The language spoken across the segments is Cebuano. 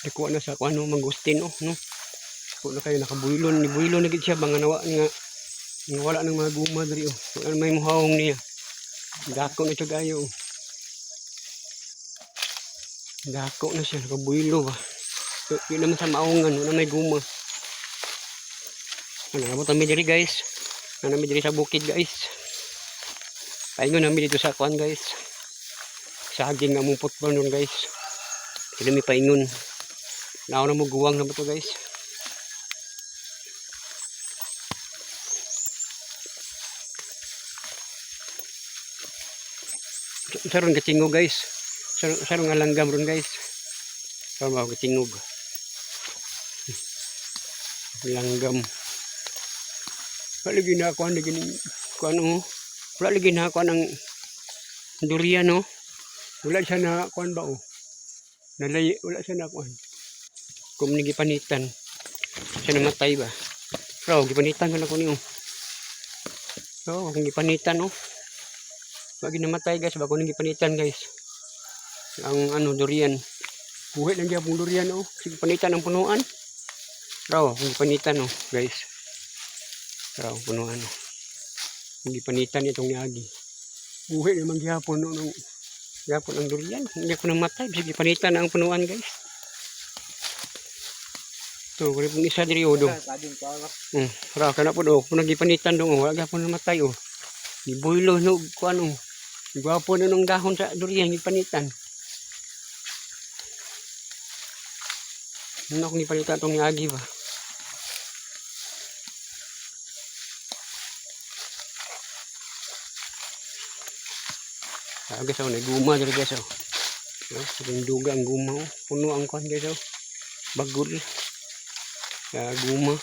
Dako na sa kuan, mangustin oh, no. Dako na kayo nakabuylon, ni buylon na gid siya mga nawa nga nga wala nang mga guma diri oh. Wala may muhawong niya. Dako na siya kayo, oh. Dako na siya, nakabuylo ba. So, yun naman sa maungan, wala may guma. Ano, nabot kami diri, guys. Ano kami diri sa bukid, guys. Paingon namin dito sa kuan, guys. Saging nga mong putol nun, guys. Dili mi paingon. Naon na mo guwang na ba to, guys. Sa ron katingog, guys. Sa ron nga langgam ron, guys. Sa ron katingog. Langgam. Wala lagi na ako ang lagi kuan oh. Wala lagi na ako ang durian oh. Wala siya na kuan ba oh. Nalay, wala siya na kuan. Kung gipanitan. Siya namatay ba. Pero gipanitan ko na ko niyo. So, kung gipanitan oh. Wag namatay, guys, bago nang gipanitan, guys. Ang ano durian. Buhi lang gyapon durian oh. Sige, panitan ang punuan. Raw, kung gipanitan oh, guys. Raw, punuan oh. Kung gipanitan itong niagi. Buhi naman gyapon no nung gyapon ang durian. Hindi ko namatay. Sige, panitan ang punuan, guys. To, kung pong isa diri oh, dong. Saging pa. Ra kana po do, kung nagipanitan dong, oh, wala gyapon namatay oh. Gibuylo no kuan oh. Gwapo na nung dahon sa durian gipanitan. Ano akong gipanitan tong niagi ba? Ah, guys, oh, naguma diri, guys, oh. No, sige duga ang guma oh. Puno ang kuan, guys, oh. Bagol. Ah, guma.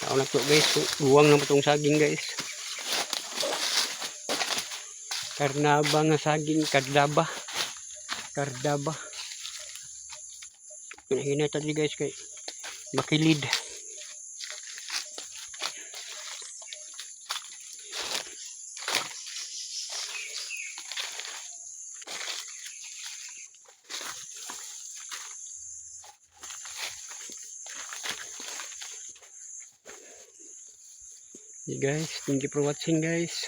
Tao na to, guys. Guwang na po tong saging, guys. Karnaba nga saging. Kardaba. Kardaba. Pinahina tadi, guys, kay makilid. Hey guys, thank you for watching, guys.